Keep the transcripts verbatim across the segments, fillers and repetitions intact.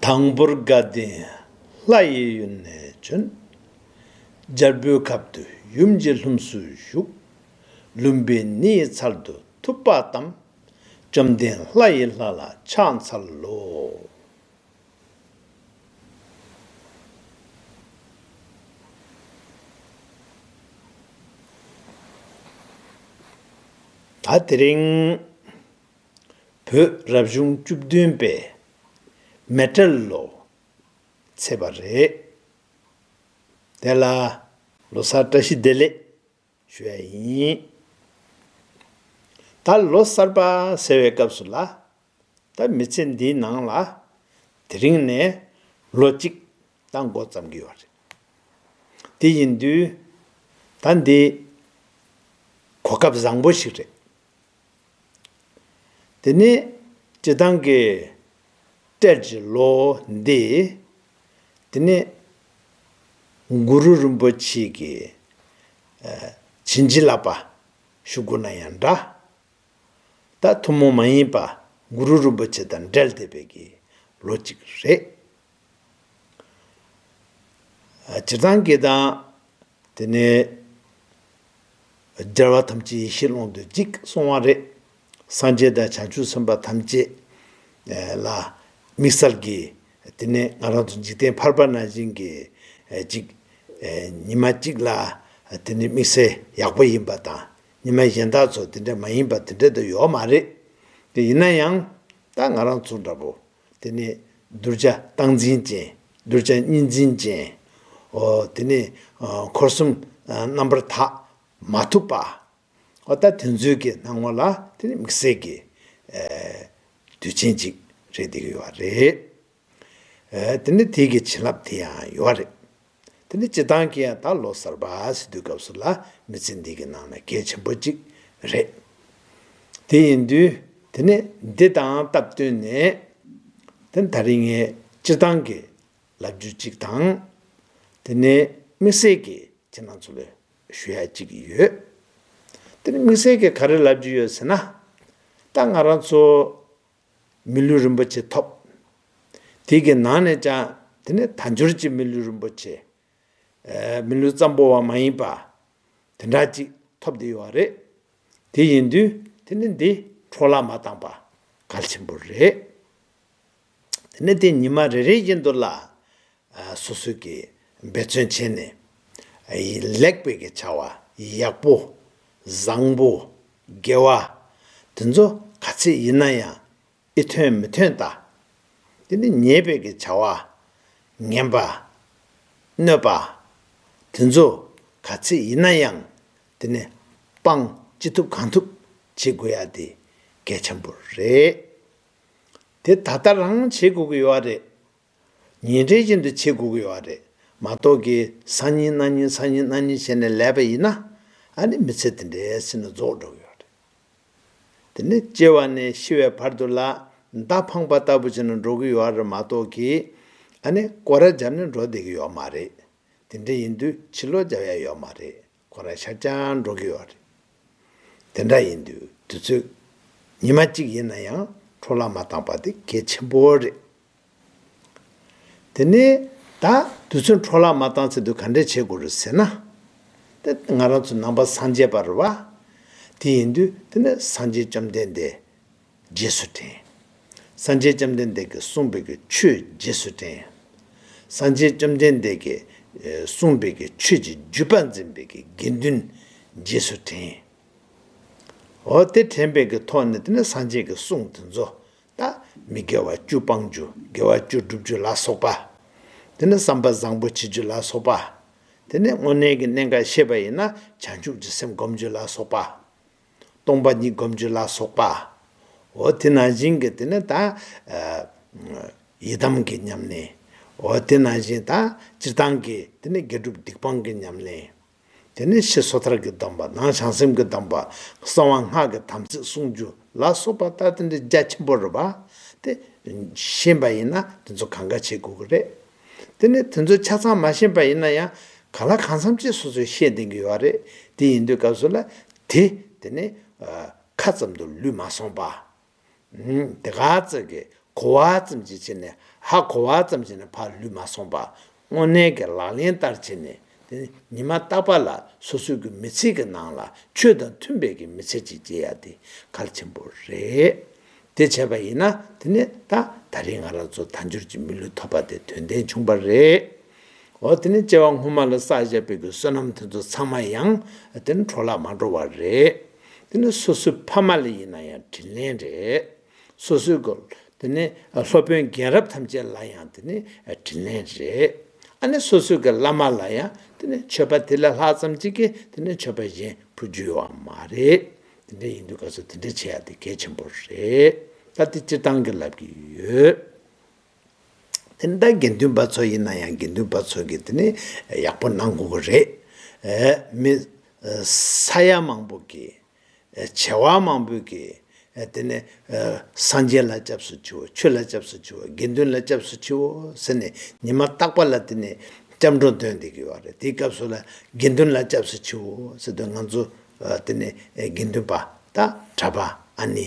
དང་པོར་དགའ་ལྡན་ལྷ་ཡི་ཡུལ་ནས་བྱོན། རྒྱལ་པོའི་ཁབ་ཏུ་ཡུམ་གྱི་ལྷུམས་སུ་ཞུགས། ལུམ་བི་ནི་ཡི་ཚལ་དུ་ཐུབ་པ་བལྟམས། བཅོམ་ལྡན་ལྷ་ཡི་ལྷ་ལ་ཕྱག་འཚལ་ལོ། ད་དེ་རིང་བོད་རབ་བྱུང་བཅུ་བདུན་པའི་མེ་སྤྲེལ་ལོ་ཚེས་པ་རེད། དེ་ལ་ལོ་གསར་བཀྲ་ཤིས་བདེ་ལེགས་ཞུ་ཡ་ཡིན། ད་ལོ་གསར་པ་ཟེར་བའི་སྐབས་སུ་ལ། ད་མི་ཚེ་འདིའི་ནང་ལ་དེ་རིང་ནས་ལོ་གཅིག་ད་འགོ་བརྩམས་ཀྱི་ཡོད་རེད། དེ་ཡིན་དུས་ད་འདི་གོ་སྐབས་བཟང་པོ་ཞིག་རེད། དེ་ནས་སྤྱིར་བཏང་གི་སྤྲེལ་གྱི་ལོ་འདི། དེ་ནས་གུ་རུ་རིན་པོ་ཆེ་གི་ཨ་བྱིན་གྱིས་བརླབས་པ་ཞུ་དགོས་ན་ཡང་འདྲ། ད་ཐུན་མོང་མ་ཡིན་པ་གུ་རུ་རིན་པོ་ཆེ་དང་འབྲེལ་བསྡད་པའི་གི་ལོ་གཅིག་རེད། ཨ་སྤྱིར་བཏང་གི་དང་དེ་ནས་རྒྱལ་བ་ཐམས་ཅད་ཡེ་ཤེས་ཀློང་དུ་གཅིག་གསུང་བ་རེད། སངས་རྒྱས་དང་བྱང་ཆུབ་སེམས་དཔའ་ཐམས་ཅད་ལ་དམིགས་བསལ་གྱི་དེ་ནས་ང་རང་ཚོ་འཇིག་རྟེན་ཕལ་པ་ནང་བཞིན་གྱི་ཅིག་ཉི་མ་གཅིག་ལ་དེ་ནས་དམིགས་བསལ་ཡག་པོ་ཡིན་པ་དང་། ཉི་མ་གཞན་དག་ཚོ་དེ་འདྲ་མ་ཡིན་པ་དེ་འདྲ་དུ་ཡོད་མ་རེད། དེ་ཡིན་ན་ཡང་ད་ང་རང་ཚོ་འདྲ་པོ། དེ་ནས་གདུལ་བྱ་རྟག་འཛིན་ཅན། གདུལ་བྱ་གཉིས་འཛིན་ཅན། འོ་དེ་ནས་ཨ་འཁོར་གསུམ་ཨ་རྣམ་པར་དག་མ་ཐུབ་པ། འོ་ད་དེ་ཚོའི་གི་སྣང་ངོ་ལ་དེ་ནས་དམིགས་བསལ་གྱི་ཨ་དུས་ཆེན་ཅིག་རེད་བསྡད་ཀྱི་ཡོད་རེད། ཨ་དེ་ནས་དེའི་གི་བྱིན་རླབས་དེ་ཡང་ཡོད་རེད། དེ་ནི་སྤྱིར་བཏང་གི་ཡང་ད་ལོ་གསར་པ་ཟེར་དུས་སྐབས་སུ་ལ་མི་ཚེ་འདི་གི་ནང་ན་གལ་ཆེན་པོ་གཅིག་རེད། དེ་ཡིན་དུས་དེ་ནི་འདི་དང་སྟབས་བསྟུན་ནས་དེ་ནི་ད་རིང་ངས་སྤྱིར་བཏང་གི་ལབ་རྒྱུ་གཅིག་དང་། དེ་ནས་དམིགས་བསལ་གྱི་ཁྱེད་རང་ཚོ་ལ་ཞུ་ཡ་གཅིག་ཡོད། དེ་ནི་དམིགས་བསལ་གྱི་ག་རེ་ལབ་རྒྱུ་ཡོད་ཟེར་ན། ད་ང་རང་ཚོ་མི་ལུས་རིན་པོ་ཆེ་ཐོབ། དེ་གི་ནང་ནས་ཀྱང་དེ་ནས་དལ་འབྱོར་གྱི་མི་ལུས་རིན་པོ་ཆེ། ཨ་མི་ལུས་ཙམ་པོ་བ་མ་ཡིན་པ། དེ་འདྲ་ཅིག་ཐོབ་བསྡད་ཡོད་རེད། དེ་ཡིན་དུས་དེ་ནི་འདི་འཕྲོ་བརླག་མ་བཏང་པ་གལ་ཆེན་པོ་རེད། དེ་ནི་དེ་ཉི་མ་རེ་རེ་བཞིན་དུ་ལ་ཨ་སོ་སོ་གི་འབད་བརྩོན་བྱས་ནས་ཨ་ལེགས་པའི་གི་བྱ་བ། ཡག་པོ། བཟང་པོ། དགེ་བ། དེ་ཚོ་ག་ཚད་ཡིན་ན་ཡང་ཨེ་ཐོན་མི་ཐོན་ལྟ། དེ་ནི་ཉེས་པའི་གི་བྱ་བ། ངན་པ། གནོད་པ། དེ་ཚོ་ག་ཚད་ཡིན་ན་ཡང་དེ་ནི་སྤང་ཅི་ཐུབ་གང་ཐུབ་བྱེད་དགོས་ཡ་དེ་གལ་ཆེན་པོ་རེད། དེ་ད་ལྟ་རང་བྱེད་དགོས་ཀྱི་ཡོད་རེད། ཉིན་རེ་བཞིན་དུ་བྱེད་དགོས་ཀྱི་ཡོད་རེད། མ་གཏོགས་ཀྱི་སང་ཉིན་གནངས་ཉིན་སང་ཉིན་གནངས་ཉིན་བྱས་ནས་ལས་པ་ཡིན་ན། ཨ་ནི་མི་ཚེ་དེ་འདྲའི་སྲིད་ན་རྫོགས་འགྲོ་གི་ཡོད་རེད། དེ་ནི་སྐྱེ་བ་ནས་ཤི་བའི་བར་དུ་ལ་མདའ་འཕངས་པ་ལྟ་བུ་བྱས་ནས་འགྲོ་གི་ཡོད་རེད་མ་གཏོགས་ཀྱི། ཨ་ནི་སྐོར་ར་བརྒྱབ་ནས་འགྲོ་བསྡད་ཀྱི་ཡོད་མ་རེད། དེ་འདྲ་ཡིན་དུས་ཕྱིར་ལོག་རྒྱབ་ཡ་ཡོད་མ་རེད། ཁོ་རང་ཤར་རྐྱང་འགྲོ་གི་ཡོད་རེད། དེ་འདྲ་ཡིན་དུས་དུས་ཚོད་ཉི་མ་གཅིག་ཡིན་ན་ཡང་འཕྲོ་བརླག་མ་བཏང་པ་དེ་གལ་ཆེན་པོ་རེད། དེ་ནས་ད་དུས་ཚོད་འཕྲོ་བརླག་མ་བཏང་ཚེ་དུས་ག་འདྲས་བྱེད་དགོས་རེད་ཟེར་ན། དེ་ང་རང་ཚོ་ནང་པ་སངས་རྒྱས་པ་རེད་བ། དེ་ཡིན་དུས་དེ་ནས་སངས་རྒྱས་བཅོམ་ལྡན་འདས་རྗེས་སུ་དྲན། སངས་རྒྱས་བཅོམ་ལྡན་འདས་ཀྱིས་གསུངས་པའི་གི་ཆོས་རྗེས་སུ་དྲན། སངས་རྒྱས་བཅོམ་ལྡན་འདས་ཀྱིས་ཨེ་གསུངས་པའི་གི་ཆོས་ཀྱི་བརྒྱུད་པ་འཛིན་པའི་གི་དགེ་འདུན་རྗེས་སུ་དྲན། འོ་དེ་དྲན་པའི་གི་ཐོག་ནས་དེ་ནས་སངས་རྒྱས་ཀྱི་གསུང་དེ་ཚོ་ད་མི་དགེ་བ་བཅུ་སྤང་རྒྱུ། དགེ་བ་བཅུ་སྒྲུབ་རྒྱུ་ལ་སོགས་པ། དེ་ནས་བསམ་པ་བཟང་པོ་བྱེད་རྒྱུ་ལ་སོགས་པ། དེ་ནས་དངོས་གནས་ཀྱི་གནད་འགག་ཤེས་པ་ཡིན་ན་བྱང་ཆུབ་ཀྱི་སེམས་སྒོམ་རྒྱུ་ལ་སོགས་པ། སྟོང་པ་ཉིད་སྒོམ་རྒྱུ་ལ་སོགས་པ། འོ་དེ་ནང་བཞིན་གྱི་དེ་ནི་ད་ཨ་ཡི་དམ་གྱི་ཉམས་ལེན། འོ་དེ་ནང་བཞིན་ད་སྤྱིར་བཏང་གི་དེ་ནི་དགེ་སྒྲུབ་སྡིག་སྤང་གི་ཉམས་ལེན། དེ་ནི་ཕྱི་སོ་ཐར་གྱི་སྡོམ་པ། ནང་བྱང་སེམས་ཀྱི་སྡོམ་པ། གསང་བ་སྔགས་ཀྱི་དམ་ཚིག་བསྲུང་རྒྱུ་ལ་སོགས་པ་ད་དེ་འདྲ་རྒྱ་ཆེན་པོ་རེད་པ། དེ་ཤེས་པ་ཡིན་ན་དེ་ཚོ་གང་ག་བྱེད་དགོས་ཀྱི་རེད། དེ་ནི་དེ་ཚོ་ཆ་ཚང་མ་ཤེས་པ་ཡིན་ན་ཡང་གང་ལ་གང་འཚམ་ཅིག་སོ་སོས་ཤེས་བསྡད་ཀྱི་ཡོད་རེད། དེ་ཡིན་དུས་སྐབས་སུ་ལ་དེ་དེ་ནི་ཨ་ཁ་ཙམ་དུ་ལུས་མ་སོང་པ། ཨུམ། དེ་ག་ཙམ་གྱི་གོ་བ་ཙམ་ཅིག་བྱས་ནས་ ཧ་གོ་བ་ཙམ་བྱས་ནས་ཕར་ལུས་མ་སོང་བར། དངོས་གནས་ཀྱི་ལག་ལེན་བསྟར་བྱས་ནས། དེ་ནི་ཉི་མ་རྟག་པ་ལ་སོ་སོའི་གི་མི་ཚེ་གི་ནང་ལ་ཆོས་དང་མཐུན་པའི་གི་མི་ཚེ་ཅིག་སྐྱེལ་ཡ་དེ་གལ་ཆེན་པོ་རེད། དེ་བྱས་པ་ཡིན་ན། དེ་ནི་ད་ད་རེས་ང་རང་ཚོ་དལ་འབྱོར་གྱི་མི་ལུས་ཐོབ་པ་དེ་དོན་ལྡན་བྱུང་བ་རེད། འོ། དེ་ནི་སྐྱེ་བ་སྔོན་མ་ལ་བསགས་བཞག་པའི་གི་བསོད་ནམས་དེ་ཚོ་ཚང་མ་ཡང་དེ་ནི་འཕྲོ་བརླག་མ་འགྲོ་བ་རེད། དེ་ནི་སོ་སོའི་ཕ་མ་ལ་ཡིན་ན་ཡང་དྲིན་ལན་རེད། སོ་སོའི་གོ། དེ་ནས་སློབ་དཔོན་རྒན་རབས་ཐམས་ཅད་ལ་ཡང་དེ་ནས་དྲིན་ལན་རེད། ཨ་ནི་སོ་སོའི་གི་བླ་མ་ལ་ཡང་དེ་ནས་མཆོད་པ་དེ་ལས་ལྷག་ཙམ་ཅིག་གིས་དེ་ནས་མཆོད་པ་གཞན་ཕུལ་རྒྱུ་ཡོད་བ་མ་རེད། དེ་འདྲ་ཡིན་དུས་སྐབས་སུ་དེ་འདྲ་བྱེད་ཡ་དེ་གལ་ཆེན་པོ་རེད། ད་དེ་སྤྱིར་བཏང་གི་ལབ་ཀྱི་ཡོད། དེ་ནས་ད་དགེ་འདུན་པ་ཚོ་ཡིན་ན་ཡང་དགེ་འདུན་པ་ཚོ་གིས་དེ་ནས་ཡག་པོ་གནང་དགོས་ཀྱི་རེད། ཨེ། མི་ཨེ་ས་ཡ་མང་པོ་གིས། བྱེ་བ་མང་པོས་ཀྱིས། དེ་ནས་སངས་རྒྱས་ལ་སྐྱབས་སུ་མཆིའོ། ཆོས་ལ་སྐྱབས་སུ་མཆིའོ། དགེ་འདུན་ལ་སྐྱབས་སུ་མཆིའོ་ཟེར་ནས་ཉི་མ་རྟག་པ་ལ་དེ་ནས་སྐྱབས་འགྲོ་འདོན་བསྡད་ཀྱི་ཡོད་རེད། དེའི་སྐབས་སུ་ལ་དགེ་འདུན་ལ་སྐྱབས་སུ་མཆིའོ་ཟེར་དུས། ང་ཚོ་དེ་ནས་དགེ་འདུན་པ་དང་གྲྭ་པ། ཨ་ནི་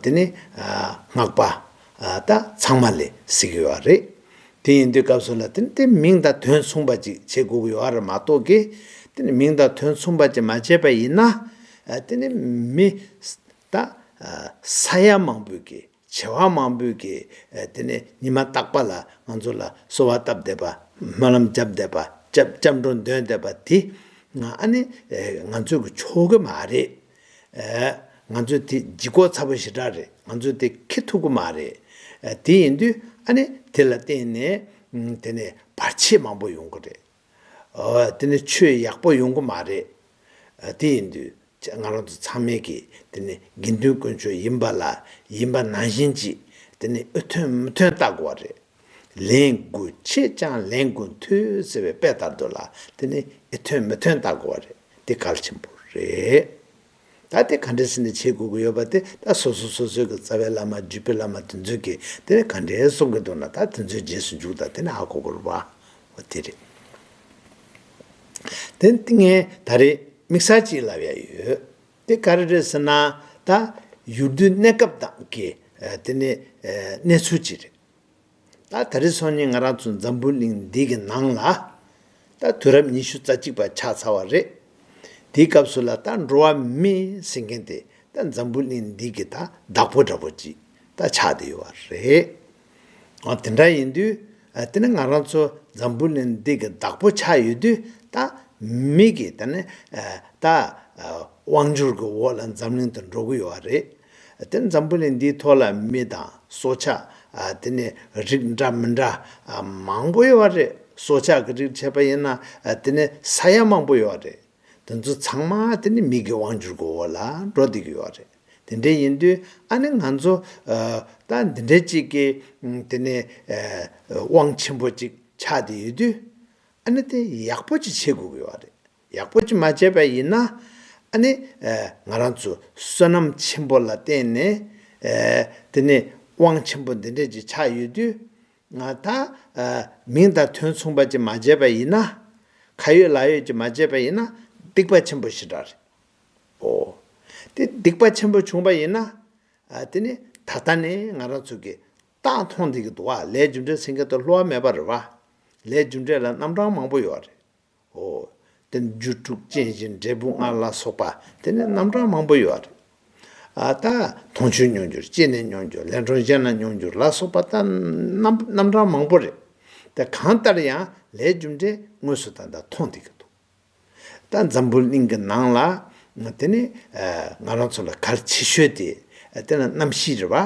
དེ་ནས་སྔགས་པ་དང་ཚང་མ་ལ་ཟེར་གྱི་ཡོད་རེད། དེ་ཡིན་དུས་སྐབས་སུ་ལ་དེ་ནི་དེ་མིང་དང་དོན་མཚུངས་པ་ཅིག་བྱེད་དགོས་ཀྱི་ཡོད་རེད་མ་གཏོགས་ཀྱི། དེ་ནི་མིང་དང་དོན་མཚུངས་པ་ཅིག་མ་བྱས་པ་ཡིན་ན། དེ་ནི་མི་ད་ས་ཡ་མང་པོས་ཀྱིས། བྱེ་བ་མང་པོས་ཀྱིས། དེ་ནི་ཉི་མ་རྟག་པ་ལ་ང་ཚོ་ལ་གསོལ་བ་བཏབ་བསྡད་པ། སྨོན་ལམ་བརྒྱབ་བསྡད་པ། སྐྱབས་སྐྱབས་འགྲོ་འདོན་བསྡད་པ་དེ། ཨ་ནི་ང་ཚོས་ཀྱི་ཆོག་གི་མ་རེད། ང་ཚོས་དེ་ལྗིད་ཁོག་ཚ་པོ་ཞེ་དྲག་རེད། ང་ཚོས་དེ་འཁྱེར་ཐུབ་ཀྱི་མ་རེད། དེ་ཡིན་དུས་ཨ་ནི་དེ་ལ་བརྟེན་ནས་དེ་ནས་བར་ཆད་མང་པོ་ཡོང་གི་རེད། དེ་ནས་ཆོས་ཡག་པོ་ཡོང་གི་མ་རེད། དེ་ཡིན་དུས་ང་རང་ཚོ་ཚང་མས་ཀྱིས་དེ་ནས་དགེ་འདུན་དཀོན་མཆོག་ཡིན་པ་ལ་ཡིན་པ་ནང་བཞིན་གྱིས། དེ་ནས་འོས་ཐོན་མི་ཐོན་བལྟ་དགོས་པ་རེད། ལན་དགུ་ཆད་ཀྱང་ལན་དགུ་མཐོ་ཟེར་བའི་དཔེ་ལྟར་དུ་ལ། དེ་ནས་འོས་ཐོན་མི་ཐོན་བལྟ་དགོས་པ་རེད། དེ་གལ་ཆེན་པོ་རེད། ད་དེ་ག་འདྲ་ཟེར་ནས་བྱེད་དགོས་ཀྱི་ཡོད་པ་དེ། ད་སོ་སོ་སོ་སོའི་གི་རྩ་བའི་བླ་མ་བརྒྱུད་པའི་བླ་མ་དེ་ཚོས་ཀྱིས་དེ་ནས་ག་འདྲས་གསུང་གི་འདུག་ན། ད་དེ་ཚོའི་རྗེས་སུ་འཇུག་དང་། དེ་ནས་ཧ་གོ་དགོས་རེད་པ། འོ་དེ་རེད། དེ་ནས་ངས་ད་རེས་དམིགས་བསལ་ཅིག་ལབ་ཡ་ཡོད། དེ་ག་རེ་རེད་ཟེར་ན། ད་ཡུལ་དུས་གནས་སྐབས་དང་གི་དེ་ནས་གནས་ཚུལ་ཅིག་རེད། ད་ད་རེས་སང་ཉིན་ང་རང་ཚོ་འཛམ་བུ་གླིང་འདི་གི་ནང་ལ་ད་དུས་རབས་ཉི་ཤུ་རྩ་གཅིག་པ་ཆགས་ཚར་བ་རེད། དེའི་སྐབས་སུ་ལ་ད་འགྲོ་བ་མི་ཟེར་མཁན་དེ་ད་འཛམ་བུ་གླིང་འདི་གི་ད་བདག་པོ་འདྲ་པོ་ཅིག་ད་ཆགས་བསྡད་ཡོད་པ་རེད། ཨ། དེ་འདྲ་ཡིན་དུས། ཨ། དེ་ནི་ང་རང་ཚོ་འཛམ་བུ་གླིང་འདི་གི་བདག་པོ་ཆགས་ཡོད་དུས། ད་མི་གི་ད་ནི། ཨ། ད། ཨ། དབང་སྒྱུར་གྱི་འོག་ལ་འཛམ་གླིང་དུ་འགྲོ་གི་ཡོད་པ་རེད། དེ་འཛམ་བུ་གླིང་འདིའི་ཐོག་ལ་མི་དང་སྲོག་ཆགས། ཨ། དེ་ནས་རིགས་འདྲ་མི་འདྲ། ཨ། མང་པོ་ཡོད་པ་རེད། སྲོག་ཆགས་ཀྱི་རིགས་བྱས་པ་ཡིན་ན། ཨ། དེ་ནས་ས་ཡ་མང་པོ་ཡོད་པ་རེད། དེ་ཚོ་ཚང་མ་དེ་ནི་མི་གི་དབང་སྒྱུར་གྱི་འོག་ལ་འགྲོ་བསྡད་ཀྱི་ཡོད་རེད། དེ་འདྲ་ཡིན་དུས་ཨ་ནི་ང་ཚོ། ཨ། ད་འདི་འདྲ་ཅིག་གི། ཨ། དེ་ནི། ཨ། དབང་ཆེན་པོ་ཅིག་ཆགས་བསྡད་ཡོད་དུས། ཨ་ནི་དེ་ཡག་པོ་ཅིག་བྱེད་དགོས་ཀྱི་ཡོད་རེད། ཡག་པོ་ཅིག་མ་བྱས་པ་ཡིན་ན། ཨ་ནི། ཨ། ང་རང་ཚོ་བསོད་ནམས་ཆེན་པོ་ལ་བརྟེན་ནས། ཨ། དེ་ནི་དབང་ཆེན་པོ་འདི་འདྲ་ཅིག་ཆགས་ཡོད་དུས། ང་ད། ཨ། མིང་དང་དོན་མཚུངས་པ་ཅིག་མ་བྱས་པ་ཡིན་ན། ཁ་ཡོད་ལག་ཡོད་ཅིག་མ་བྱས་པ་ཡིན་ན། སྡིག་པ་ཆེན་པོ་ཞེ་དྲག་རེད། ཨོ། དེ་སྡིག་པ་ཆེན་པོ་བྱུང་བ་ཡིན་ན། ཨ། དེ་ནི་ད་ལྟ་ནས་ང་རང་ཚོ་གིས་རྟགས་མཐོང་བསྡད་ཀྱི་འདུག་པ། ལས་རྒྱུ་འབྲས་ཟེར་མཁན་དེ་བསླུ་བ་མེད་པ་རེད་པ། ལས་རྒྱུ་འབྲས་ལ་རྣམ་གྲངས་མང་པོ་ཡོད་རེད། ཨོ། དེ་ནི་རྒྱུ་དྲུག་རྐྱེན་བཞི་འབྲས་བུ་ལྔ་ལ་སོགས་པ། དེ་ནི་རྣམ་གྲངས་མང་པོ་ཡོད་རེད། ཨ། ད་མཐོང་ཆོས་མྱོང་འགྱུར། སྐྱེས་ནས་མྱོང་འགྱུར། ལན་གྲངས་གཞན་ལ་མྱོང་འགྱུར་ལ་སོགས་པ། ད་རྣམ་རྣམ་གྲངས་མང་པོ་རེད། དེ་གང་ལྟར་ཡང་ལས་རྒྱུ་འབྲས་དངོས་སུ་ད་ལྟ་མཐོང་བསྡད་ཀྱི་འདུག། ད་འཛམ་བུ་གླིང་གི་ནང་ལ་དེ་ནི། ཨ། ང་རང་ཚོ་ལ་གལ་ཆེ་ཤོས་དེ། ཨ། དེ་ནི་གནམ་གཤིས་རེད་པ།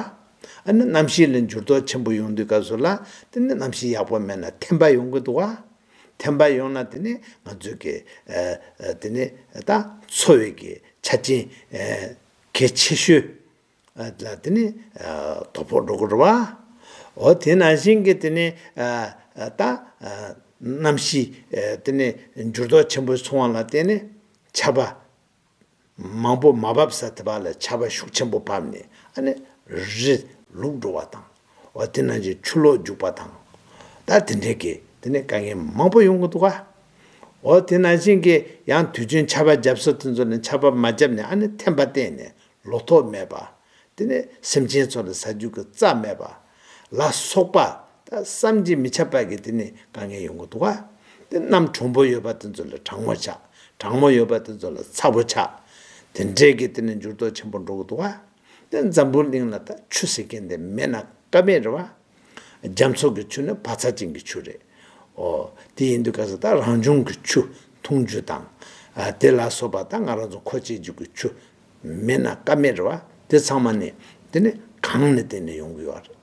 ཨ་ནི་གནམ་གཤིས་ལ་འགྱུར་ལྡོག་ཆེན་པོ་ཡོང་དུས་སྐབས་སུ་ལ། དེ་ནི་གནམ་གཤིས་ཡག་པོ་མེད་ན་ཐན་པ་ཡོང་གི་འདུག་པ། ཐན་པ་ཡོང་ན་དེ་ནི་ང་ཚོའི་གི། ཨ། ཨ། དེ་ནི་ད་འཚོ་བའི་གི་ཆ་རྐྱེན། ཨ། གལ་ཆེ་ཤོས། ཨ། ལ་དེ་ནི། ཨ། དོ་ཕོག་འགྲོ་གི་རེད་པ། འོ། དེ་ནང་བཞིན་གྱི་དེ་ནི། ཨ། ཨ། ད། ཨ། གནམ་གཤིས། ཨ། དེ་ནི་འགྱུར་ལྡོག་ཆེན་པོ་སོང་བ་ལ་བརྟེན་ནས་ཆར་པ་མང་པོ་མ་བབས་ས་དེ་པ་ལ་ཆར་པ་ཤུགས་ཆེན་པོ་བབས་ནས། ཨ་ནི་རི་ལུག་འགྲོ་བ་དང་། འོ། དེ་ནང་བཞིན་ཆུ་ལོག་རྒྱུག་པ་དང་། ད་དེ་འདྲའི་གི་དེ་ནི་དཀའ་ངལ་མང་པོ་ཡོང་གི་འདུག་ག། འོ། དེ་ནང་བཞིན་གྱི་ཡང་དུས་རྒྱུན་ཆར་པ་བརྒྱབ་ས་དེ་ཚོ་ནི་ཆར་པ་མ་བརྒྱབ་ནས། ཨ་ནི་ཐན་པ་བརྟེན་ནས་ལོ་ཐོག་མེད་པ། དེ་ནས་སེམས་ཅན་ཚོ་ལ་ཟ་རྒྱུ་གི་རྩྭ་མེད་པ་ལ་སོགས་པ། ད་ ད་བསམ་གྱིས་མི་ཁྱབ་པ་གི་དེ་ནི་དཀའ་ངལ་ཡོང་གི་འདུག་ག་དེ་གནམ་གྲང་པོ་ཡོད་པ་དེ་ཚོ་ལ་གྲང་མོ་ཆགས། གྲང་མོ་ཡོད་པ་དེ་ཚོ་ལ་ཚ་པོ་ཆགས། དེ་འདྲའི་གི་དེ་ནི་འགྱུར་ལྡོག་ཆེན་པོ་འགྲོ་གི་འདུག་ག་དེ་འཛམ་བུ་གླིང་ལ་ད་ཆུ་ཟེར་མཁན་དེ་མེད་ན་ཀ་མེད་རེད་བ། རྒྱ་མཚོ་གི་ཆུ་ནི་བག་ཚ་ཅན་གྱི་ཆུ་རེད། ཨོ། དེ་ཡིན་དུས་ག་ས་ད་རང་བྱུང་གི་ཆུ་འཐུང་རྒྱུ་དང་། ཨ། དེ་ལ་སོགས་པ་ད་ང་རང་ཚོ་མཁོ་སྤྱོད་རྒྱུ་གི་ཆུ་མེད་ན་ཀ་མེད་རེད་བ། དེ་ཚང་མ་ནི་དེ་ནི་གངས་ནི་དེ་ནི་ཡོང་གི་ཡོད་རེད།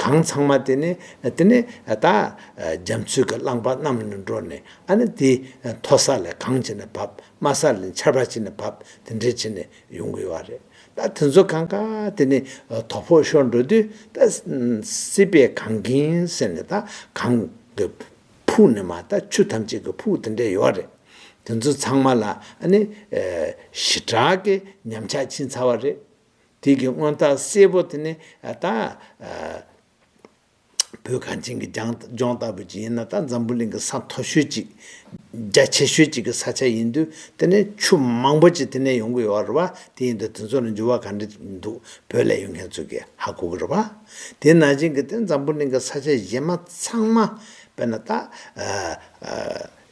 གངས་ཚང་མ་དེ་ནི་དེ་ནི་ད་རྒྱ་མཚོའི་གི་རླངས་པ་གནམ་ནས་འགྲོ་ནས། ཨ་ནི་དེ་མཐོ་ས་ལ་གངས་བྱས་ནས་བབས། དམའ་ས་ལ་ཆར་པ་བྱས་ནས་བབས། དེ་འདྲས་བྱས་ནས་ཡོང་གི་ཡོད་རེད། ད་དེ་ཚོ་གང་ག་དེ་ནི་དོ་ཕོག་ཤོར་འགྲོ་དུས། ད་སྲིད་པའི་གངས་རྒན་ཟེར་ནས་ད་གངས་ཀྱི་ཕུག་ནས་མར་ད་ཆུ་ཐམས་ཅད་ཀྱི་ཕུག་དེ་འདྲས་ཡོད་རེད། དེ་ཚོ་ཚང་མ་ལ་ཨ་ནི་ཞེ་དྲག་གི་ཉམས་ཆག་ཕྱིན་ཚར་བ་རེད། དེ་གི་སྔོན་རྟགས་གསལ་པོ་དེ་ནི་ད། བོད་གངས་ཅན་གྱི་ལྗོངས་ལྟ་བུ་ཅིག་ཡིན་ན། ད་འཛམ་བུ་གླིང་གི་ས་མཐོ་ཤོས་ཅིག་རྒྱ་ཆེ་ཤོས་ཅིག་གི་ས་ཆ་ཡིན་དུས། དེ་ནས་ཆུ་མང་པོ་ཅིག་དེ་ནས་ཡོང་གི་ཡོད་རེད་བ། དེ་ཡིན་དུས་དེ་ཚོ་ལ་འགྱུར་བ་ག་འདྲ་འདུག་བོད་ལ་ཡོད་མཁན་ཚོ་གིས་ཧ་གོ་གི་རེད་བ། དེ་ནང་བཞིན་གྱི་དེ་འཛམ་བུ་གླིང་གི་ས་ཆ་གཞན་མ་ཚང་མ། དཔེར་ན་ད་ཨ་ཨ་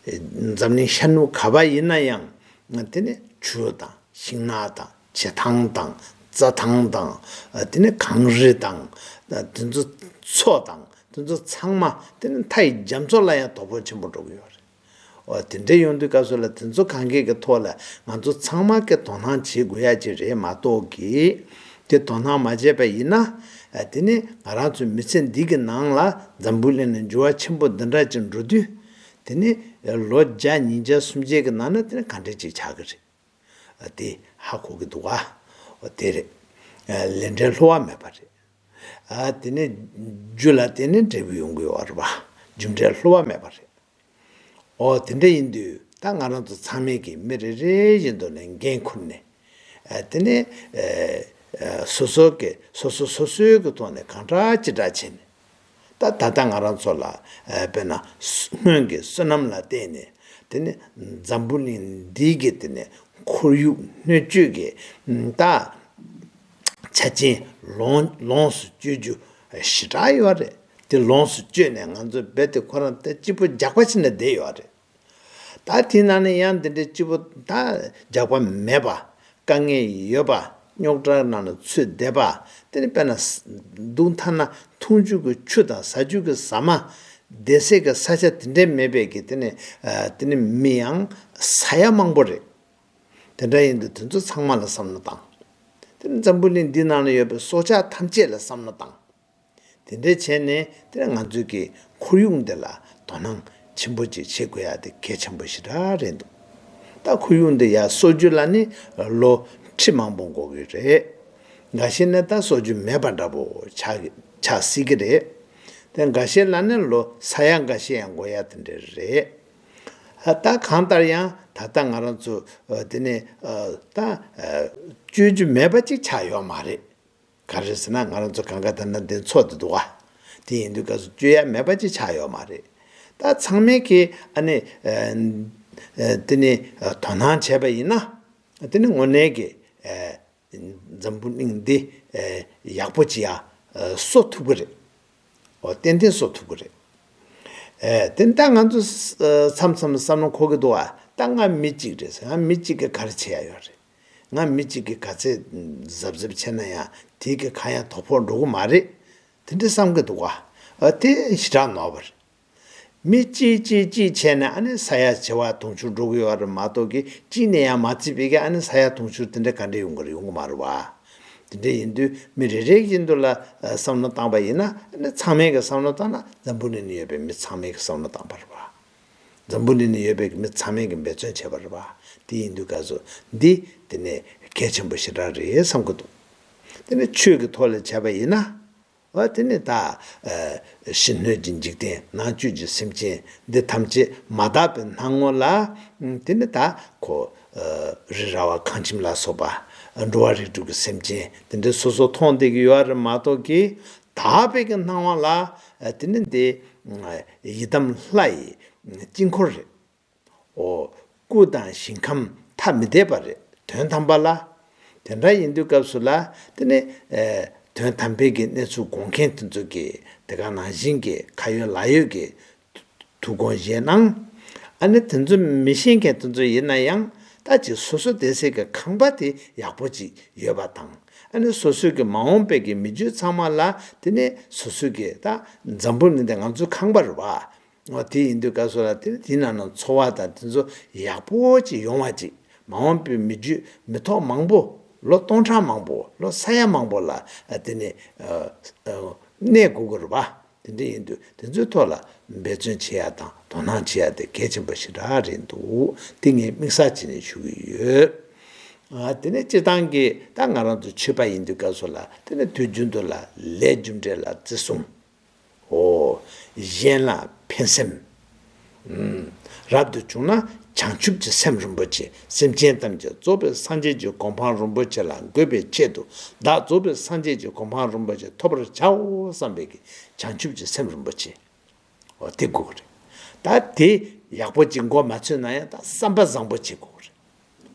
འཛམ་གླིང་ཤར་ནུབ་ག་པར་ཡིན་ན་ཡང་། དེ་ནས་ཆུ་དང་ཤིང་ནགས་དང་བྱེ་ཐང་དང་རྩྭ་ཐང་དང་། ཨ། དེ་ནས་གངས་རི་དང་། ཨ། དེ་ཚོ་མཚོ་དང་དེ་ཚོ་ཚང་མ། དེ་ནས་མཐའ་ཡི་རྒྱ་མཚོ་ལ་ཡང་དོ་ཕོག་ཆེན་པོ་འགྲོ་གི་ཡོད་རེད། འོ། དེ་འདྲ་ཡོང་དུས་སྐབས་སུ་ལ་དེ་ཚོ་གང་གས་ཀྱི་ཐོག་ལ་ང་ཚོ་ཚང་མ་གིས་དོ་སྣང་བྱེད་དགོས་ཡ་ཅིག་རེད་མ་གཏོགས་ཀྱི། དེ་དོ་སྣང་མ་བྱས་པ་ཡིན་ན། ཨ། དེ་ནས་ང་རང་ཚོའི་མི་ཚེ་འདི་གི་ནང་ལ་འཛམ་བུ་གླིང་ནས་འགྱུར་བ་ཆེན་པོ་འདི་འདྲ་ཅིག་འགྲོ་དུས། དེ་ནས་ལོ་བརྒྱ་ཉིས་བརྒྱ་སུམ་བརྒྱའི་གི་ནང་ན་དེ་ནས་ག་འདྲ་ཅིག་ཆགས་ཀྱི་རེད། དེ་ཧ་གོ་གི་འདུག་ག་འོ། དེ་རེད། ལས་འབྲས་བསླུ་བ་མེད་པ་རེད། ཨ། དེ་ནས་རྒྱུ་ལ་བརྟེན་ནས་འབྲས་བུ་ཡོང་གི་ཡོད་རེད་པ། རྒྱུ་འབྲས་བསླུ་བ་མེད་པ་རེད། འོ། དེ་འདྲ་ཡིན་དུས་ད་ང་རང་ཚོ་ཚང་མས་ཀྱི་མི་རེ་རེ་བཞིན་དུ་ནས་འགན་ཁུར་ནས། ཨ། དེ་ནས་ཨ། སོ་སོ་གི་སོ་སོ་སོ་སོའི་གི་ཐོག་ནས་གང་དྲག་ཅི་དྲག་བྱས་ནས། ད་ད་ལྟ་ང་རང་ཚོ་ལ། ཨ། དཔེར་ན་སྔོན་གྱི་བསོད་ནམས་ལ་བརྟེན་ནས། དེ་ནི་འཛམ་བུ་གླིང་འདི་གི་དེ་ནི་ཁོར་ཡུག་སྣོད་བཅུད་ཀྱི་ད་ཆ་རྐྱེན་ལོངས་ལོངས་སུ་སྤྱོད་རྒྱུ་ཞེ་དྲག་ཡོད་རེད། དེ་ལོངས་སུ་སྤྱོད་ནས་ང་ཚོ་རྦད་དེ་ཁོ་རང་ད་སྐྱིད་པོ་རྒྱགས་པ་བྱས་ནས་བསྡད་ཡོད་རེད། ད་དེ་ནང་ནས་ཡང་འདི་འདྲའི་སྐྱིད་པོ་ད་རྒྱགས་པ་མེད་པ། དཀའ་ངལ་ཡོད་པ། རྙོག་དྲ་ནང་ལ་ཚུད་བསྡད་པ། དེ་ནི་དཔེར་ན་ས་སྡུག་ཐ་ན་འཐུང་རྒྱུ་གི་ཆུ་དང་ཟ་རྒྱུ་གི་ཟ་མ། བསྡད་སའི་གི་ས་ཆ་དེ་འདྲའི་མེད་པའི་གི་དེ་ནི། ཨ། དེ་ནི་མི་ཡང་ཟ་ཡ་མང་པོ་རེད། དེ་འདྲ་ཡིན་དུས་དེ་ཚོ་ཚང་མ་ལ་བསམ་བློ་བཏང་། དེ་ནི་འཛམ་བུ་གླིང་འདི་ནང་ལ་ཡོད་པའི་སྲོག་ཆགས་ཐམས་ཅད་ལ་བསམ་བློ་བཏང་། དེ་འདྲས་བྱས་ནས་དེ་ང་ཚོས་ཀྱི་ཁོར་ཡུག་འདི་ལ་དོ་སྣང་ཆེན་པོ་ཅིག་བྱེད་དགོས་ཡ་དེ་གལ་ཆེན་པོ་ཞེ་དྲག་རེད་འདུག་ད་ཁོར་ཡུག་འདི་ཡར་གསོ་རྒྱུ་ལ་ནི་ལོ་ཁྲི་མང་པོ་འགོར་གི་རེད། འགའ་ཤས་ནི་ད་གསོ་རྒྱུ་མེད་པ་འདྲ་པོ་ཆགས་ཆགས་སྲིད་ཀྱི་རེད། དེ་འགའ་ཤས་ལ་ནི་ལོ་ས་ཡ་འགའ་ཤས་ཡང་འགོར་ཡ་དེ་འདྲ་རེད། ད་གང་ལྟར་ཡང་ད་ལྟ་ང་རང་ཚོ་དེ་ནི་ད་སྤྱོད་རྒྱུ་མེད་པ་ཅིག་ཆགས་ཡོད་མ་རེད། ག་རེ་ཟེར་ན་ང་རང་ཚོ་གང་ག་ད་ནི་འདི་འཚོ་དེ་འདུག་ག་དེ་ཡིན་དུས་སྐབས་སུ་སྤྱོད་ཡ་མེད་པ་ཅིག་ཆགས་ཡོད་མ་རེད། ད་ཚང་མས་ཀྱི་ཨ་ནི་ཨ་ཨ་དེ་ནི་ཨ་དོ་སྣང་བྱས་པ་ཡིན་ན། དེ་ནི་དངོས་གནས་ཀྱི་ཨ་འཛམ་བུ་གླིང་འདི་ཨ་ཡག་པོ་ཅིག་ཡ་ཨ་གསོ་ཐུབ་ཀྱི་རེད། འོ། ཏན་ཏན་གསོ་ཐུབ་ཀྱི་རེད། ཨེ། དེ་ད་ང་ཚོ་ཨ་མཚམས་མཚམས་བསམ་བློ་འཁོར་གྱི་འདུག་ཨ། ད་ང་མི་གཅིག་རེད་ཟེར། ང་མི་གཅིག་གིས་ག་རེ་བྱེད་ཡ་ཡོད་རེད། ང་མི་གཅིག་གིས་ག་ཚད་གཟབ་གཟབ་བྱས་ན་ཡང་དེ་གི་གང་ཡང་དོ་ཕོག་འགྲོ་གི་མ་རེད། དེ་འདྲ་བསམ་གྱི་འདུག་ཨ། ཨ། དེ་ཞེ་དྲག་ནོར་བ་རེད། མི་གཅིག་གཅིག་གཅིག་བྱས་ནས་ཨ་ནི་ས་ཡ་བྱེ་བ་དུང་ཕྱུར་འགྲོ་གི་ཡོད་རེད་མ་གཏོགས་ཀྱི། གཅིག་ནས་ཡང་མ་བརྩིས་པའི་གི་ཨ་ནི་ས་ཡ་དུང་ཕྱུར་དེ་འདྲ་ག་འདྲ་ཡོང་གི་རེད། ཡོང་གི་མ་རེད་བ། དེ་འདྲ་ཡིན་དུས་མི་རེ་རེ་བཞིན་དུ་ལ་ཨ་བསམ་བློ་བཏང་པ་ཡིན་ན། ཨ་ནི་ཚང་མས་ཀྱི་བསམ་བློ་བཏང་ན་འཛམ་བུ་གླིང་ནས་ཡོད་པའི་མི་ཚང་མས་ཀྱི་བསམ་བློ་བཏང་པ་རེད་བ། འཛམ་བུ་གླིང་ནས་ཡོད་པའི་མི་ཚང་མས་ཀྱི་འབད་བརྩོན་བྱས་པ་རེད་བ། དེ་ཡིན་དུས་སྐབས་སུ་འདི་དེ་ནས་གལ་ཆེན་པོ་ཞེ་དྲག་རེད་བསམ་གྱི་འདུག་དེ་ནས་ཆོས་ཀྱི་ཐོག་ལ་བྱས་པ་ཡིན་ན། འོ། དེ་ནི་ད་ཨ་ཕྱི་སྣོད་ཀྱི་འཇིག་རྟེན། ནང་བཅུད་ཀྱི་སེམས་ཅན་འདི་ཐམས་ཅད་མ་དག་པའི་སྣང་ངོ་ལ། ཨ་དེ་ནི་ད་ཁོ་ཨ་རི་ར་བ་ཁང་ཁྱིམ་ལ་སོགས་པ་འགྲོ་བ་རིགས་དྲུག་གི་སེམས་ཅན་དེ་འདྲ་སོ་སོ་མཐོང་བསྡད་ཀྱི་ཡོད་རེད་མ་གཏོགས་ཀྱི། དག་པའི་གི་སྣང་བ་ལ་ཨ་དེ་ནི་འདི་ཨ་ཡི་དམ་ལྷ་ཡི་དཀྱིལ་འཁོར་རེད། འོ། སྐུ་དང་ཞིང་ཁམས་ཐ་མི་དད་པ་རེད། དོན་དམ་པ་ལ། དེ་འདྲ་ཡིན་དུས་སྐབས་སུ་ལ། དེ་ནི་ཨེ་ དོན་དམ་པའི་གི་གནས་ཚུལ་དགོངས་མཁན་དེ་ཚོ་གི་དེ་ག་ནང་བཞིན་གྱི་ཁ་ཡོད་ལག་ཡོད་ཀྱི་ཐུགས་དགོངས་བཞེས་གནང་། ཨ་ནི་དེ་ཚོ་མི་ཤེས་མཁན་དེ་ཚོ་ཡིན་ན་ཡང་ད་ཅིག་སོ་སོ་སྡོད་སའི་གི་ཁང་པ་དེ་ཡག་པོ་ཅིག་ཡོད་པ་དང་། ཨ་ནི་སོ་སོའི་གི་མ་འོངས་པའི་གི་མི་རྒྱུད་ཚང་མ་ལ་དེ་ནས་སོ་སོའི་གི་ད་འཛམ་བུ་གླིང་འདི་ང་ཚོའི་ཁང་པ་རེད་བ། འོ་དེ་ཡིན་དུས་སྐབས་སུ་ལ་དེ་ནི་དེའི་ནང་ན་འཚོ་བ་དང་དེ་ཚོ་ཡག་པོ་ཅིག་ཡོང་བ་ཅིག། མ་འོངས་པའི་མི་རྒྱུད་མི་ཐོག་མང་པོ། ལོ་སྟོང་ཕྲག་མང་པོ། ལོ་ས་ཡ་མང་པོ་ལ་ཨ་དེ་ནི་ཨ་ཨ་གནས་དགོས་ཀྱི་རེད་པ། དེ་འདྲ་ཡིན་དུས་དེ་ཚོའི་ཐོག་ལ་འབད་བརྩོན་བྱེད་ཡ་དང་དོ་སྣང་བྱེད་ཡ་དེ་གལ་ཆེན་པོ་ཞེ་དྲག་རེད་འདུག། དེ་ངས་དམིགས་བསལ་བྱས་ནས་ཞུ་གི་ཡོད། ཨ་དེ་ནས་སྤྱིར་བཏང་གི་ད་ང་རང་ཚོ་ཆོས་པ་ཡིན་དུས་སྐབས་སུ་ལ་དེ་ནི་དུས་རྒྱུན་དུ་ལ་ལས་རྒྱུ་འབྲས་ལ་བརྩི་སྲུང་། འོ། གཞན་ལ་ཕན་སེམས། ཨུམ། རབ་ཏུ་བྱུང་ན་བྱང་ཆུབ་ཀྱི་སེམས་རིན་པོ་ཆེ། སེམས་ཅན་ཐམས་ཅད་རྫོགས་པའི་སངས་རྒྱས་ཀྱི་གོ་འཕང་རིན་པོ་ཆེ་ལ་འགོད་པའི་ཆེད་དུ་བདག་རྫོགས་པའི་སངས་རྒྱས་ཀྱི་གོ་འཕང་རིན་པོ་ཆེ་ཐོབ་པར་བྱའོ་བསམ་པའི་གི་བྱང་ཆུབ་ཀྱི་སེམས་རིན་པོ་ཆེ། འོ་དེ་དགོས་ཀྱི་རེད། ད་དེ་ཡག་པོ་ཅིག་མགོ་མ་ཚོས་ན་ཡང་ད་བསམ་པ་བཟང་པོ་བྱེད་དགོས་ཀྱི་རེད།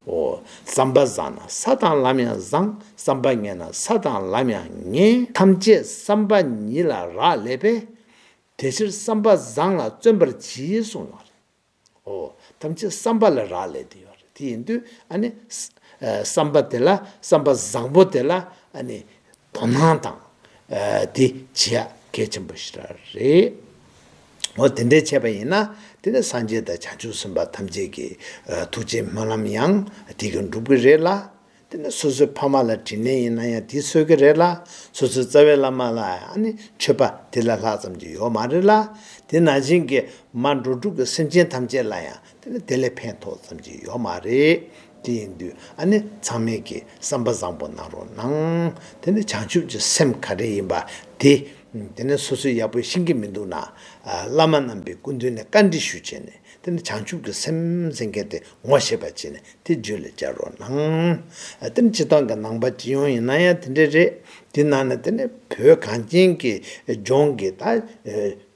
འོ། བསམ་པ་བཟང་ན་ས་དང་ལམ་ཡང་བཟང་། བསམ་པ་ངན་ན་ས་དང་ལམ་ཡང་ངན། ཐམས་ཅད་བསམ་པ་ཉིད་ལ་རག་ལས་པས། དེ་ཕྱིར་བསམ་པ་བཟང་ལ་བརྩོན་པར་གྱིས་གསུངས་ཡོད་རེད། འོ། ཐམས་ཅད་བསམ་པ་ལ་རག་ལས་དེ་ཡོད་རེད། དེ་ཡིན་དུས་ཨ་ནི་ཨ་བསམ་པ་དེ་ལ་བསམ་པ་བཟང་པོ་དེ་ལ་ཨ་ནི་དོ་སྣང་དང་། ཨ་དེ་བྱེད་ཡ་གལ་ཆེན་པོ་ཞིག་རེད། འོ་དེ་འདྲས་བྱས་པ་ཡིན་ན་དེ་ནི་སངས་རྒྱས་དང་བྱང་ཆུབ་སེམས་དཔའ་ཐམས་ཅད་ཀྱི་ཨ་ཐུགས་རྗེའི་སྨོན་ལམ་ཡང་དེ་གིས་འགྲུབ་ཀྱི་རེད་ལ། དེ་ནི་སོ་སོའི་ཕ་མ་ལ་དྲིན་ལན་ཡིན་ན་ཡང་དེས་གསོས་ཀྱི་རེད་ལ། སོ་སོའི་རྩ་བའི་བླ་མ་ལ་ཨ་ནི་མཆོད་པ་དེ་ལས་ལྷག་ཙམ་གྱི་ཡོད་མ་རེད་ལ། དེ་ནང་བཞིན་གྱི་མ་འགྲོ་དྲུག་གི་སེམས་ཅན་ཐམས་ཅད་ལ་ཡང་དེ་ནི་དེ་ལས་ཕན་ཐོགས་ཙམ་གྱི་ཡོད་མ་རེད། དེ་ཡིན་དུས་ཨ་ནི་ཚང་མས་ཀྱི་བསམ་པ་བཟང་པོ་གནང་རོགས་གནང་། དེ་ནི་བྱང་ཆུབ་ཀྱི་སེམས་ག་རེ་ཡིན་པ་དེ། དེ་ནི་སོ་སོས་ཡག་པོ་ཤེས་ཀྱི་མི་འདུག་ན། ཨ་བླ་མ་རྣམ་པའི་སྐུ་མདུན་ནས་བཀའ་འདྲི་ཞུ་བྱས་ནས་དེ་ནི་བྱང་ཆུབ་ཀྱི་སེམས་ཟེར་མཁན་དེ་ངོ་ཤེས་པ་བྱས་ནས་དེ་བརྗོད་ལ་སྦྱར་རོགས་གནང་། ཨ་དེ་ནི་སྤྱིར་བཏང་གི་ནང་པ་སྤྱི་ཡོངས་ཡིན་ན་ཡང་དེ་འདྲ་རེད། དེ་ནང་ནས་དེ་ནི་བོད་གངས་ཅན་གྱི་ལྗོངས་ཀྱི་ད་ཨ་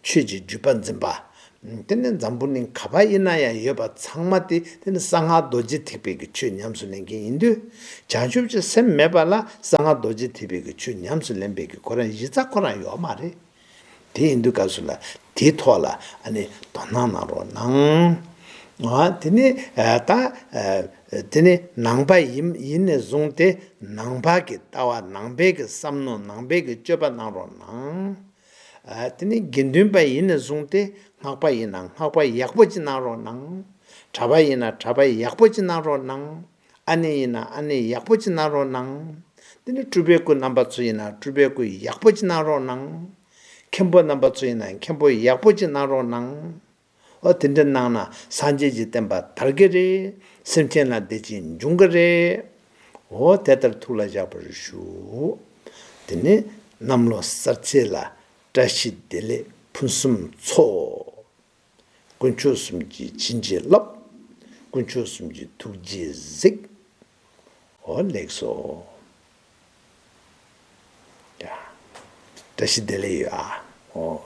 ཆོས་ཀྱི་བརྒྱུད་པ་འཛིན་པ། དེ་ནི་འཛམ་བུ་གླིང་ག་པར་ཡིན་ན་ཡང་ཡོད་པ་ཚང་མ་དེ་དེ་ནི་གསང་སྔགས་རྡོ་རྗེ་ཐེག་པའི་གི་ཆོས་ཉམས་སུ་ལེན་མཁན་ཡིན་དུས། བྱང་ཆུབ་ཀྱི་སེམས་མེད་པ་ལ་གསང་སྔགས་རྡོ་རྗེ་ཐེག་པའི་གི་ཆོས་ཉམས་སུ་ལེན་པའི་གི་ཁོ་རང་གཞི་རྩ་ཁོ་རང་ཡོད་མ་རེད། དེ་ཡིན་དུས་སྐབས་སུ་ལ་དེའི་ཐོག་ལ་ཨ་ནི་དོ་སྣང་གནང་རོགས་གནང་། ཨ་དེ་ནི་ཨ་ད་ཨ་དེ་ནི་ནང་པ་ཡིན་ཡིན་ནས་བཟུང་སྟེ་ནང་པ་གི་ལྟ་བ་ནང་པའི་གི་བསམ་མནོ་ནང་པའི་གི་སྤྱོད་པ་གནང་རོགས་གནང་། ཨ་དེ་ནི་དགེ་འདུན་པ་ཡིན་ནས་བཟུང་སྟེ་སྔགས་པ་ཡིན་ན་སྔགས་པ་ཡག་པོ་ཅིག་གནང་རོགས་གནང་། གྲྭ་པ་ཡིན་ན་གྲྭ་པ་ཡག་པོ་ཅིག་གནང་རོགས་གནང་། ཨ་ནེ་ཡིན་ན་ཨ་ནེ་ཡག་པོ་ཅིག་གནང་རོགས་གནང་། དེ་ནི་སྤྲུལ་པའི་སྐུ་རྣམ་པ་ཚོ་ཡིན་ན་སྤྲུལ་པའི་སྐུ་ཡག་པོ་ཅིག་གནང་རོགས་གནང་། མཁན་པོ་རྣམ་པ་ཚོ་ཡིན་ན་མཁན་པོ་ཡག་པོ་ཅིག་གནང་རོགས་གནང་། འོ་དེ་འདྲ་གནང་ན་སངས་རྒྱས་ཀྱི་བསྟན་པ་དར་གྱི་རེད། སེམས་ཅན་ལ་བདེ་སྐྱིད་འབྱུང་གི་རེད། འོ་དེ་ལྟར་ཐུགས་ལ་བཞག་པར་ཞུ། དེ་ནས་གནམ་ལོ་གསར་ཚེས་ལ་བཀྲ་ཤིས་བདེ་ལེགས་ཕུན་སུམ་ཚོགས། དཀོན་མཆོག་གསུམ་གྱིས་བྱིན་གྱིས་བརླབ། དཀོན་མཆོག་གསུམ་གྱིས་ཐུགས་རྗེས་གཟིགས། འོ་ལེགས་སོ། ཡ། བཀྲ་ཤིས་བདེ་ལེགས་ཡོད་ཨ། འོ་